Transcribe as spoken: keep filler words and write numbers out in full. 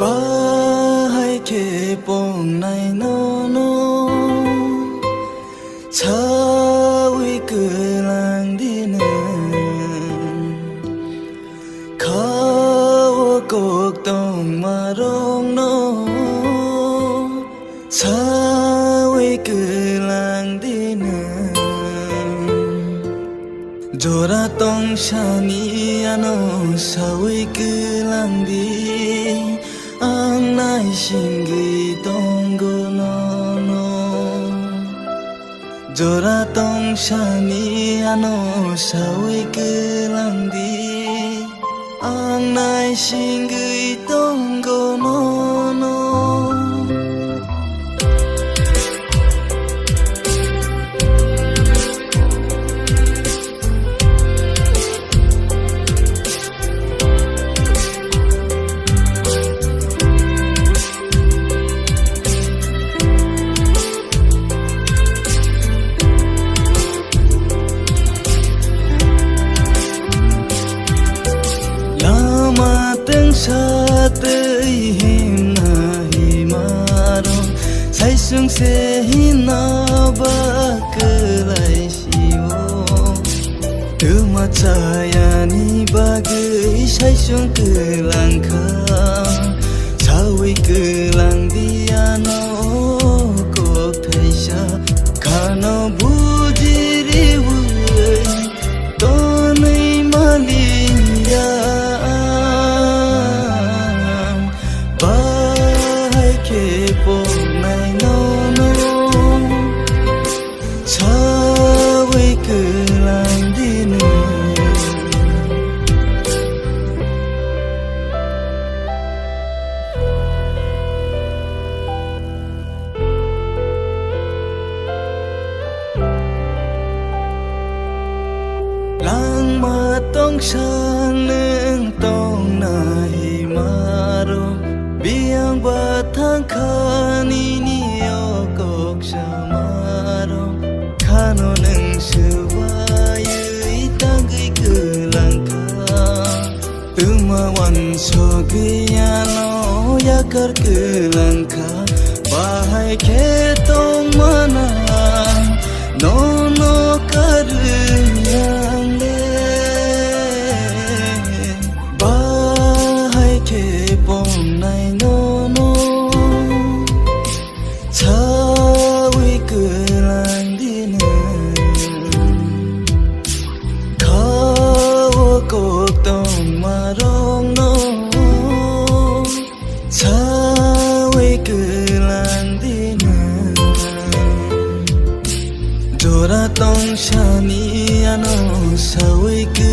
Bahai khe pongnai nono sawi kwlang di nwng. Kha o kok tongma rokno sawi kwlang di nwng. Jora tong sani ano sawi kwlang di, ang naisingwi tongo nono. Jora tong sani ano sawi kwlang di, ang naisingwi tongo nono. Lama tengsa twi himna himaro saisung se himna ba kwlai sio. Twma chayani bagwi saisung kwlang kha, sawi kwlang di ano kok thaisa. Khano bujiriwi tonwi maliya ang, bahai khe pongnai nono. Sawi kwlang di nwng. Langma tongsa nwng tongna himaro, biyang ba thangkha nini o kok samaro. Khano nwng swbaiwi tangwi kwlang kha, twma wansogwi ano yakar kwlang kha. Bahai khe tongmana nono karwi ang le, bahai khe pongnai nono. Sawi kwlang di nwng. Kha o kok tongma rokno sawi kwlang di nwng. Jora tong sani ano sawi kwlang